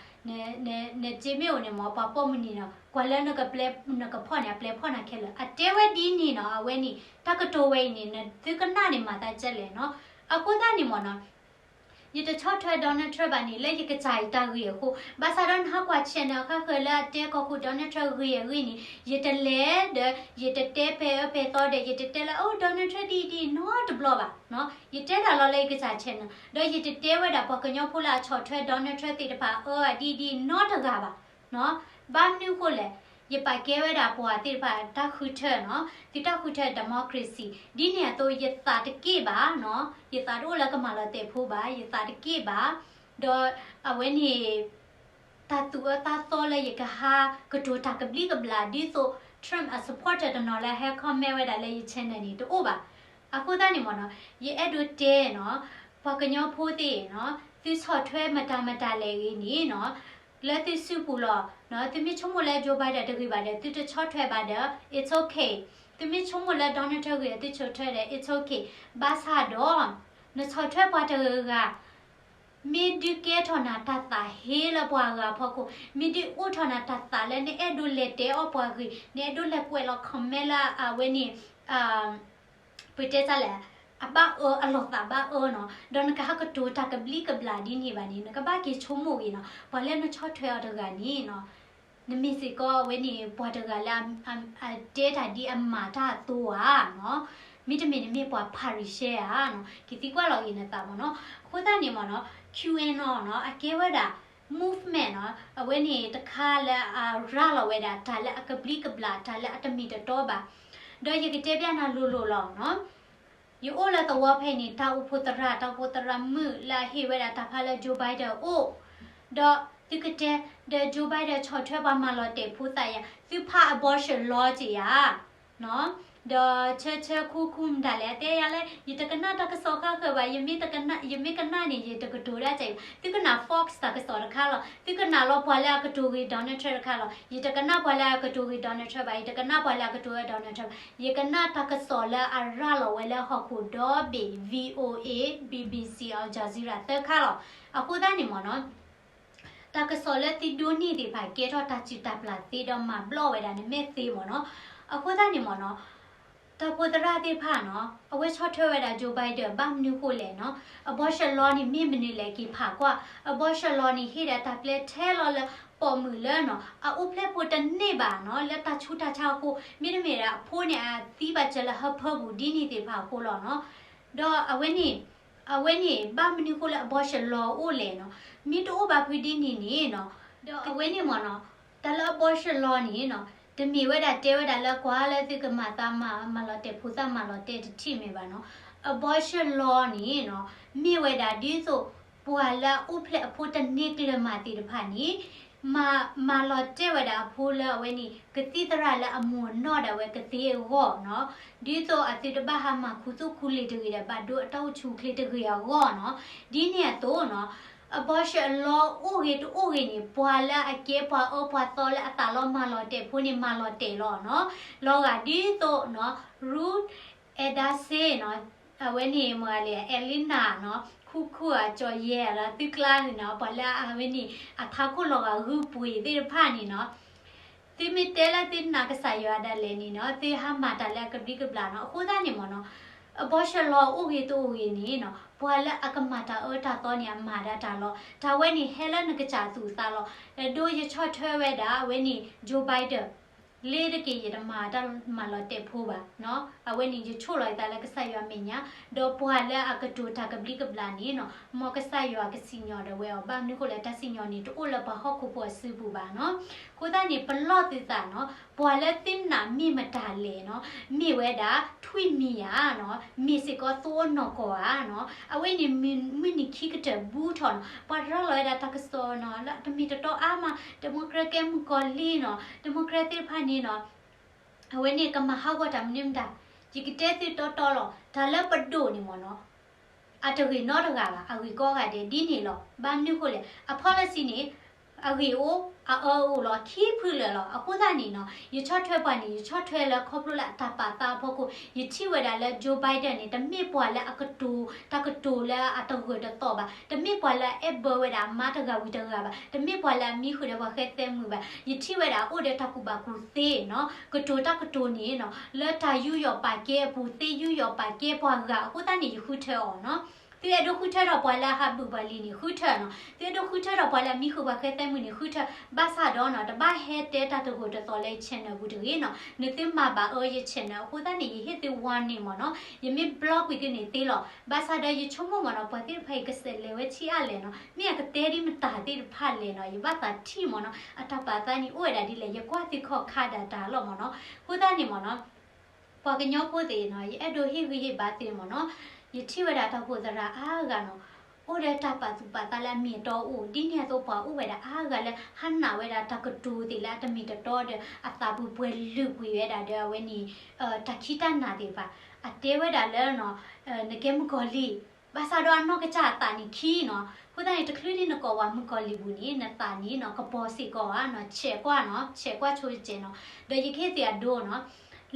နစ့မ့ၢ်အိၣ်န့ၣ်မ့ၢ် ပှၤပိာ်မုၣ်န့ၣ်နီၤ ကွၢ်လၢနကပျဲ နကဖီၣ်န့ၣ် အပျဲဖီၣ်နၤခဲလၢာ် အတဲဝဲဒ်န့ၣ်နီၤ အဝဲန့ၣ် တၢ်ကတိၤဝဲအံၤန့ၣ် နသုကနၣ်န့ၣ် မၤသးကဲလဲၣ်နီၤ အဃိသတးန့ၣ်မ့ၢ်နီၤ ယတဆီၣ်ထွဲ Donald Trump ဘၣ်န့ၣ် လၢယကစၢ်ယတၢ်ဂ့ၢ်အဃိ, ဘၣ်ဆၣ်ဒီးနဟးကွၢ် channel အဃါဃၢၤလၢအတဲကီၢ်ခိၣ် Donald Trump ဂ့ၢ်အဂ့ၢ်န့ၣ် ယတလဲၤဒီး ယတတဲပဲအၢပဲသီဒီး ယတတဲလၢ အိၣ် Donald Trump ဒ်အံၤဒ်အံၤနီတဘျီဘၣ်. ယတဲတၢ်လီၤလၢယကစၢ် channel ဒီး ယတတဲဝဲဒၣ်ပှၤကညီဖိလၢအဆီၣ်ထွဲ Donald Trump သ့ၣ်တဖၣ်အၢဒ်အံၤဒ်အံၤနီတဂၤဘၣ်. ဘၣ်မနုၤအဃိလဲၣ်, ယပာ်ကဲဝဲဒၣ်ပှၤသ့ၣ်တဖၣ်တၢ်ဃုထၢနီၤ, သုတၢ်ဃုထၢ democracy ဒ်န့ၣ်အသိး ယသးတက့ၣ်ဘၣ်နီၤ, ယသးတအိၣ်လၢကမၤလီၤတဲာ်ဖိဘၣ်, ယသးတက့ၣ်ဘၣ်. ဒီးအဝဲန့ၣ် တၢ်သူၣ်အၢသးသီလၢယကဟးကတိၤတၢ်ကဘျံးကဘျၣ် ဒ်သိး Trump အ supporter တနီၤလၢဟဲ comment ဝဲဒၣ်လၢယ channel န့ၣ် တအိၣ်ဘၣ်. အဃိသတးန့ၣ်မ့ၢ်နီၤ, ယအဲၣ်ဒိးတဲနီၤ, ပှၤကညီဖိသ့ၣ်နီၤ, သုဆီၣ်ထွဲမတၤမတၤလဲၣ်ဂ့ၤန့ၣ်နီၤ, လၢသုစုပူၤလီၤ, သုမ့ၢ်ဆိကမိၣ်လၢ Joe Biden တဂ့ၤဘၣ်ဒီး သုတဆီၣ်ထွဲဘၣ်ဒီး it's okay. သုမ့ၢ်ဆိကမိၣ်လၢ Donald Trump ဂ့ၤဒီး သုဆီၣ်ထွဲဒီး it's okay. ဘၣ်ဆၣ်ဒီး နဆီၣ်ထွဲပှၤတဂၤဂၤ မ့ၢ်ဒုးကဲထီၣ်နၤတၢ်သးဟ့လၢပှၤဂၤအဖီခိၣ်, မ့ၢ်ဒုးအိၣ်ထီၣ်နၤတၢ်သးလၢနအဲၣ်ဒိးလဲၤတဲအီၣ်ပှၤဂ့ၤ, နအဲၣ်ဒိးလဲၤကွဲးလီၤ comment လၢအဝဲန့ၣ် ပတဲတၢ်လဲၣ်, အဘၣ်အၢ အလီၤသးဘၣ်အၢနီၤ, ဒီးနကဟးကတိၤတၢ်ကဘျံးကဘျၣ်ဒ်န့ၣ်ဘၣ်န့ၣ် နကဘၣ်က့ၤဆိကမိၣ်ဂ့ၤနီၤ, ပှၤလၢနဆီၣ်ထွဲအီၤတဂၤန့ၣ်နီၤ, နမ့ၢ်စ့ၢ်ကီးအဝဲန့ၣ် ပှၤတဂၤလၢအတဲတၢ်ဒ်အမၤတၢ်အသိးဧါနီၤ, မ့တမ့ၢ်နမ့ၢ်ပှၤဖၤရံၤၡဲဧါနီၤ, က့ၤသံကွၢ်လီၤဂ့ၤနသးမ့ၢ်နီၤ. အဃိသတးန့ၣ်မ့ၢ်နီၤ, QAnon နီၤ အကဲဝဲဒၣ် movement နီၤ, အဝဲန့ၣ်တခါလၢအရၤလီၤဝဲဒၣ် တၢ်လၢအကဘျံးကဘျၣ် တၢ်လၢအတမ့ၢ်တတီဘၣ်. ဒီးယကတဲဘၣ်နၤလိၤလိၤလီၤနီၤ, ယအိၣ်လၢသဝီဖဲအံၤန့ၣ် တၢ်အိၣ်ဖှိၣ်သရၣ် တၢ်အိၣ်ဖှိၣ်သရၣ်မုၣ်လၢအဟ့ၣ်ဝဲဒၣ်တၢ်ဖးလၢ Joe Biden အိၣ်, ဒီးသုကတဲ, ဒီး Joe Biden ဆီၣ်ထွဲပှၤမၤလီၤတဲာ်ဖိသၣ်ယၤ, သုဖး abortion law က့ၤယၤ ဒီးဆၢဆၢခူခူမတၤလဲၣ် အတဲယၤလၢ ယတကနၣ်တၢ်ကစီၣ်ဃါဃၢၤဘၣ်, ယမ့ၢ်တကနၣ်, ယမ့ၢ်ကနၣ်န့ၣ် ယတကတိၤဒၣ်ကဲအံၤဘၣ်. သုကနၣ် Fox တၢ်ကစီၣ်တခါလီၤ, သုကနၣ်လီၤပှၤလၢအကတိၤဂ့ၤ Donald Trump တခါလီၤ. ယတကနၣ်ပှၤလၢအကတိၤဂ့ၤ Donald Trump ဘၣ်, ယတကနၣ်ပှၤလၢအကတိၤအၢ Donald Trump ဘၣ်, ယကနၣ်တၢ်ကစီၣ်လၢအရၤလီၤဝဲလၢဟီၣ်ခိၣ်ဒီဘ့ၣ် VOA, BBC, Al Jazeera သၢခါလီၤ. အဃိသတးန့ၣ်မ့ၢ်နီၤ တၢ်ကစီၣ်လၢသုဒိးန့ၢ်သ့ၣ်တဖၣ် ကဲထီၣ်တၢ်စုၣ်တၢ်ပျၢ်သ့ဒီးမၤဘျီၣ်ဝဲဒၣ်န့ၣ် မ့ၢ်သ့မ့ၢ်နီၤ. အဃိသတးန့ၣ်မ့ၢ်နီၤ တၢ်အိၣ်ဖှိၣ်သရၣ်သ့ၣ်တဖၣ်နီၤ အဝဲဆီၣ်ထွဲဝဲဒၣ် Joe Biden ဘၣ်မနုၤဃိလဲၣ်နီၤ. abortion law န့ၣ်မ့ၢ်မနုၤလဲၣ် က့ၤဖးကွၢ်. abortion law န့ၣ် ဟ့ၣ်ဒၣ်တၢ်ပျဲထဲလီၤလၢပိာ်မုၣ်လၢနီၤ အအိၣ်ဖျဲၣ်ဖိတန့ၢ်ဘၣ်နီၤ လၢတၢ်ဆူးတၢ်ဆါအဃိ မ့တမ့ၢ်ဒီးအဖိန့ၣ် အသံဘၣ်စၢၤလၢဟၢဖၢပူၤဒ်န့ၣ်သ့ၣ်တဖၣ်အဃိလီၤနီၤ. ဒီးအဝဲန့ၣ် အဝဲန့ၣ် ဘၣ်မနုၤဃိလၢ abortion law အိၣ်လဲၣ်နီၤ. မ့ၢ်တအိၣ်ဘၣ်ဖုဒ်န့ၣ်န့ၣ်နီၤ ဒီးအဝဲန့ၣ်မ့ၢ်နီၤ တၢ်လၢ abortion law န့ၣ်နီၤ တမ့ၢ်ဝဲဒၣ်တဲဝဲဒၣ်လၢကွၢ်လၢသုကမၤသးမၤ မၤလီၤတဲာ်ဖိသၣ်မၤလီၤတဲာ်တထံၣ်မ့ၢ်ဘၣ်နီၤ. abortion law န့ၣ်နီၤ မ့ၢ်ဝဲဒၣ်ဒ်သိး ပှၤလၢအအိၣ်ဖျဲၣ်အဖိတန့ၢ်ကျၢၤမးသ့ၣ်တဖၣ်န့ၣ် မၤ မၤလီၤတဲာ်ဝဲဒၣ်အဖိလၢအဝဲန့ၣ် ကသံၣ်သရၣ်လၢအမိၢ်နီၢ်ဒၣ်ဝဲကသ့အဂီၢ်နီၤ. ဒ်သိးအသုတဘၣ်ဟးမၤခူသူၣ်ခူလံာ်တဂ့ၤဒီး ဘၣ်ဒိအတၢ်အိၣ်ဆူၣ်အိၣ်ချ့တဂ့ၤအဂီၢ်နီၤ. ဒ်န့ၣ်အသိးနီၤ abortion law အိၣ်ဂ့ၤတအိၣ်ဂ့ၤန့ၣ် ပှၤလၢအကဲပှၤအၢပှၤသီလၢအသးလီၤမၤလီၤတဲာ်ဖိန့ၣ် မၤလီၤတဲာ်လီၤနီၤ. လီၤဂာ်ဒ်သိးနီၤ Ruth Anderson နီၤ အဝဲန့ၣ်မ့ၢ်ဂ့ၤလံ Elena နီၤ ခူခူအကၠီၤယဲၢ်လၢသုကျါန့ၣ်နီၤ ပှၤလၢအဝဲန့ၣ် အထးခိၣ်လီၤဂာ်ဂုၢ်ပှ့ၤသ့ၣ်တဖၣ်န့ၣ်နီၤ သုမ့ၢ်တဲလၢသုနာ်ကစၢ်ယွၤဒၣ်လဲာ်န့ၣ်နီၤ သုဟးမၤတၢ်လၢအကဘျံးကဘျၣ်နီၤ. အဃိသတးန့ၣ်မ့ၢ်နီၤ abortion law အိၣ်ဂ့ၤတအိၣ်ဂ့ၤန့ၣ်နီၤ ပှၤလၢအကမၤတၢ်အၢတၢ်သီန့ၣ် အမၤဒၣ်တၢ်လီၤ. တၢ်ဝဲန့ၣ်ဟဲလၢနကစၢ်သူၣ်သးလီၤ. အဒိယဆီၣ်ထွဲဝဲဒၣ် အဝဲန့ၣ် Joe Biden လ့ၤတက့ၢ် ယတမၤတၢ်မၤလီၤတဲာ်ဖိဘၣ်နီၤ. အဝဲန့ၣ်ယဆိၣ်လီၤယသးလၢကစၢ်ယွၤအမဲာ်ညါ, ဒီးပှၤလၢအကတိၤတၢ်ကဘျံးကဘျၣ်န့ၣ်နီၤ မ်ကစၢ်ယွၤကစံၣ်ညီၣ်ဒၣ်ဝဲအီၤ, ဘၣ်မနုၤဃိလဲၣ် တၢ်စံၣ်ညီၣ်န့ၣ် တအိၣ်လၢပှၤဟီၣ်ခိၣ်ဖိအစုပူၤဘၣ်နီၤ. အဃိသတးန့ၣ် ပလီၢ်သုသးနီၤ, ပှၤလၢသုနာ်မ့ၢ်မတၤလဲၣ်နီၤ, မ့ၢ်ဝဲဒၣ် ထွံၣ်မံၤယၤနီၤ, မ့ၢ်စ့ၢ်ကီးသိအနီၢ်ကီၢ်ဧါနီၤ. အဝဲန့ၣ် မုၢ်နံၤခံကတၢၢ်ဘူးထီၣ်နီၤ, ပှၤရၤလီၤဝဲဒၣ်တၢ်ကစီၣ်နီၤ လၢတမ့ၢ်တတီအါမး, Democrat ကဲမုၢ်ကီၤလံနီၤ, Democrat သ့ၣ်တဖၣ်န့ၣ်နီၤ အဝဲန့ၣ်ကမၤဟးဂီၤတၢ်မနုၤမတၤ, ယကတဲသုတီတီလီၤ. တၢ်လၢပဒိၣ်န့ၣ်မ့ၢ်နီၤ, အတဂ့ၤနီတဂၤဘၣ်, အဂ့ၤကိးဂၤဒဲးဒ်န့ၣ်လီၤ. ဘၣ်မနုၤဃိလဲၣ်, အ policy န့ၣ် အဂ့ၤအိၣ် အအၢအိၣ်လီၤ, ခံဖုလၢာ်လီၤ. အဃိသတးန့ၣ်နီၤ, ယဆီၣ်ထွဲပှၤန့ၣ် ယဆီၣ်ထွဲလၢခီဖျိလၢအတၢ်ပာ်သးအဖီခိၣ်, ယထံၣ်ဝဲဒၣ်လၢ Joe Biden န့ၣ် တမ့ၢ်ပှၤလၢအကတိၤ တၢ်ကတိၤလၢအတဂၢၢ်တသီၣ်ဘၣ်, တမ့ၢ်ပှၤလၢအအဲၣ်ဘၢဝဲဒၣ်အမါတဂၤဝံၤတဂၤဘၣ်, တမ့ၢ်ပှၤလၢအမံဃုာ်ဒီးပှၤဃဲသဲမုာ်ဘၣ်. ယထံၣ်ဝဲဒၣ်အိၣ်ဒီးတၢ်ကူၣ်ဘၣ်ကူၣ်သ့နီၤ, ကတိၤတၢ်ကတိၤန့ၣ်နီၤ, လၢတၢ်ယူးယီၣ်ပာ်ကဲအပူၤ, သ့ယူးယီၣ်ပာ်ကဲပှၤဂၤအဃိသတးန့ၣ် ယဃုထၢအီၤနီၤ. သုအဲၣ်ဒိးဃုထၢထီၣ်ပှၤလၢအဟးဘုၣ်ပှၤလံၤန့ၣ် ဃုထၢနီၤ, သုအဲၣ်ဒိးဃုထၢထီၣ်ပှၤလၢအမံဃုာ်ပှၤဃဲသဲမုၢ်န့ၣ် ဃုထၢ, ဘၣ်ဆၣ်ဒီးနီၤ တဘၣ်ဟဲတဲတၢ်တဂိာ်တသီးလၢယ channel ပူၤတဂ့ၤနီၤ, နသုမၤဘၣ်အၢယ channel အဃိသတးန့ၣ် ယဟ့ၣ်သု warning မ့ၢ်နီၤ, ယမ့ၢ် block ကွံာ်သုန့ၣ်သ့လီၤ, ဘၣ်ဆၣ်ဒီးယဆိကမိၣ်မ့ၢ်နီၤ ပှၤသ့ၣ်တဖၣ်အံၤကစဲးလဲၤဝဲဆံးအါလဲၣ်နီၤ, မ့ၢ်အကတဲဒ်မတၤသ့ၣ်တဖၣ်လဲၣ်နီၤ, ယဘၣ်သးထံၣ်မ့ၢ်နီၤ အတၢ်ပာ်သးန့ၣ်အိၣ်ဝဲဒၣ်ဒ်လဲၣ်, ယကွၢ်သုခီၣ်ခါဒၣ်တၢ်လီၤမ့ၢ်နီၤ, အဃိသတးန့ၣ်မ့ၢ်နီၤ ပှၤကညီဖိသ့ၣ်နီၤ ယအဲၣ်ဒိးဟ့ၣ်ဂံၢ်ဟ့ၣ်ဘါသုမ့ၢ်နီၤ, ယထံၣ်ဝဲဒၣ်တၢ်အိၣ်ဖှိၣ်သရၣ်အါဂၤနီၤ, အိၣ်ဒီးတၢ်ပာ်သူၣ်ပာ်သးလၢအမ့ၢ်အတီအိၣ်, ဒ်န့ၣ်အသိးပှၤအိၣ်ဝဲဒၣ်အါဂၤလၢ ဟးနာ်ဝဲဒၣ်တၢ်ကတိၤသ့ၣ်လၢအတမ့ၢ်တတီဒီး အသးပူၤပှဲၤလုာ်ကွံာ်ဝဲဒၣ်ဒီးအဝဲန့ၣ် တၢ်ခံးတၢ်နၤသ့ၣ်တဖၣ်, အတဲဝဲဒၣ်လၢ နကဲမုၣ်ကီၤလံၢ်, ဘၣ်ဆၣ်ဒီးအနီၢ်ကစၢ်အသးန့ၣ်ခံနီၤ, အဃိသတးန့ၣ် တချုးဒ်နကိးပှၤမုၣ်ကီၤလံၢ်ပူၤန့ၣ် နသးန့ၣ်နီၤ ကပီၤစ့ၢ်ကီးဧါနီၤ, ဆဲးကွၢ်နီၤ, ဆဲးကွၢ်ဆိကဲးနီၤ, ဒီးယကဟ့ၣ်သုအဒိနီၤ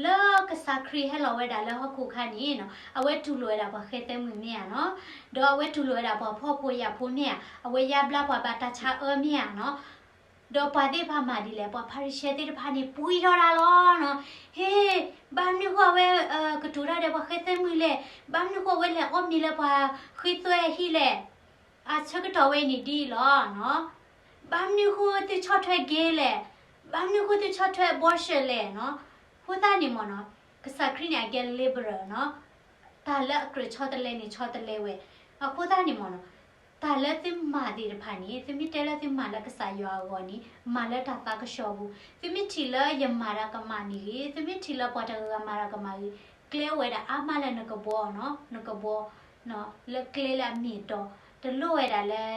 လၢကစၢ်ခရံာ်ဟဲလီၤဝဲဒၣ်လၢဟီၣ်ခိၣ်ခါန့ၣ်နီၤ အဝဲတူၢ်လိာ်ဝဲဒၣ်ပှၤဃဲသဲမုၣ်မ့ၢ်ဧါနီၤ, ဒီးအဝဲတူၢ်လိာ်ဝဲဒၣ်ပှၤဖှီၣ်ဖိယာ်ဖိမ့ၢ်ဧါ, အဝဲယါဘျါပှၤဘၣ်တၢ်ဆါအၢမ့ၢ်ဧါနီၤ, ဒီးပှၤသ့ၣ်တဖၣ်မၤဒ်လဲၣ်, ပှၤဖၤရံၤၡဲသ့ၣ်တဖၣ်န့ၣ် ပှံထီၣ်တၢ်လီၤနီၤ, ဟ့, ဘၣ်မနုၤဃိအဝဲ ကတိၤတၢ်ဒီးပှၤဃဲသဲမုၣ်လဲၣ်, ဘၣ်မနုၤဃိအဝဲလဲၤအီၣ်မ့ၤလၢပှၤဃ့သွဲအဟံၣ်လဲၣ်, အဆၢကတီၢ်ဝဲအံၤန့ၣ်ဒ်အံၤလီၤနီၤ, ဘၣ်မနုၤဃိသုဆီၣ်ထွဲ gay လဲၣ်, ဘၣ်မနုၤဃိသုဆီၣ်ထွဲ abortion လဲၣ်နီၤ, အဃိသတးန့ၣ်မ့ၢ်နီၤ, ကစၢ်ခရံာ်န့ၣ် အကဲ liberal နီၤ, တၢ်လၢအကြၢးဆီတလဲန့ၣ် ဆီတလဲဝဲ, အဃိသတးန့ၣ်မ့ၢ်နီၤ, တၢ်လၢသုမၤသ့ၣ်တဖၣ်န့ၣ် သုမ့ၢ်တဲလၢသုမၤလၢကစၢ်ယွၤအဂီၢ်န့ၣ် မၤလၢတၢ်သးကဆှီပူၤ, သုမ့ၢ်ထံၣ်လၢယမၤတၢ်ကမၣ်မ့ၢ်ဂ့ၤ, သုမ့ၢ်ထံၣ်လၢပှၤတဂၤဂၤမၤတၢ်ကမၣ်ဂ့ၤ, ကျဲအိၣ်ဝဲဒၣ်အါမးလၢနကဘီနီၤ, နကဘီ လၢကျဲလၢအမ့ၢ်အတီ, တလိၣ်ဝဲဒၣ်လၢ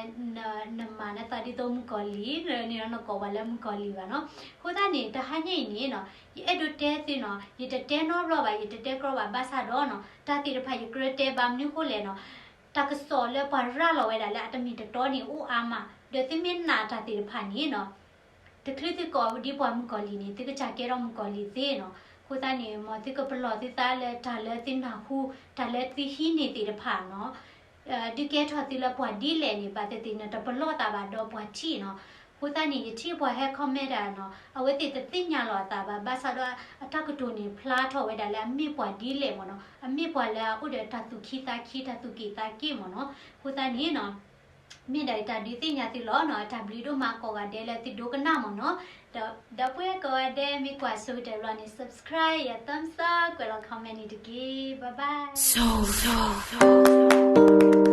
နမၤနသးဒ်သိးမုၣ်ကီၤလံၢ်န့ၣ်နီၤ, နကိးပှၤလၢမုၣ်ကီၤလံၢ်ဘၣ်နီၤ, အဃိသတးန့ၣ် တဟါညါအံၤန့ၣ်နီၤ, ယအဲၣ်ဒိးတဲသုနီၤ, ယတတဲနီတဘျီဘၣ်, ယတတဲကြီဘၣ်, ဘၣ်ဆၣ်ဒီးနီၤ, တၢ်သ့ၣ်တဖၣ်ယကြၢးတဲဘၣ်မနုၤဃိလဲၣ်နီၤ, တၢ်ကစီၣ်လၢပှၤရၤလီၤဝဲဒၣ်လၢအတမ့ၢ်တတီန့ၣ်အိၣ်အါမး, ဒီးသုမ့ၢ်နာ်တၢ်သ့ၣ်တဖၣ်န့ၣ်နီၤ တချုးသုကိးဒ်ပှၤမုၣ်ကီၤလံၢ်န့ၣ် သုကစၢ်ကဲထီၣ်မုၣ်ကီၤလံၢ်သ့နီၤ, အဃိသတးန့ၣ် မ်သုကပလီၢ်သုသးလၢတၢ်လၢသုနၢ်ဟူ, တၢ်လၢသုဟံးန့ၢ်သ့ၣ်တဖၣ်နီၤ, ဒုးကဲထီၣ်သုလၢပှၤဒ်လဲၣ်န့ၣ် ဘၣ်သ့ၣ်သ့ၣ်နတပလီၢ်သးဘၣ်ဒီးပှၤထံၣ်နီၤ, အဃိသတးန့ၣ် ယထံၣ်ပှၤဟဲ comment တၢ်နီၤ, အဝဲသ့ၣ်တသ့ၣ်ညါလီၤအသးဘၣ်, ဘၣ်ဆၣ်ဒီးအတၢ်ကတိၤန့ၣ် ဖျါထီၣ်ဝဲဒၣ်လၢအမ့ၢ်ပှၤဒ်လဲၣ်မ့ၢ်နီၤ, အမ့ၢ်ပှၤလၢအအိၣ်ဒီးတၢ်သူၣ်ခံသးခံ တၢ်သူၣ်က့ၣ်သးက့မ့ၢ်နီၤ, အဃိသတးန့ၣ်နီၤ မ့ၢ်ဒၣ်တၢ်ဒုးသ့ၣ်ညါသုလီၤနီၤ, တၢ်ဘျုးဒိၣ်မးကိးဂၤဒဲးလၢသုဒိကနၣ်မ့ၢ်နီၤ, ဒီးပှၤကိးဂၤဒဲးမ့ၢ်ကွၢ်ဆိကတၢၢ်ဘျီန့ၣ် subscribe ယ thumbs up ကွဲးလီၤ comment န့ၣ်တက့ၢ်, bye bye.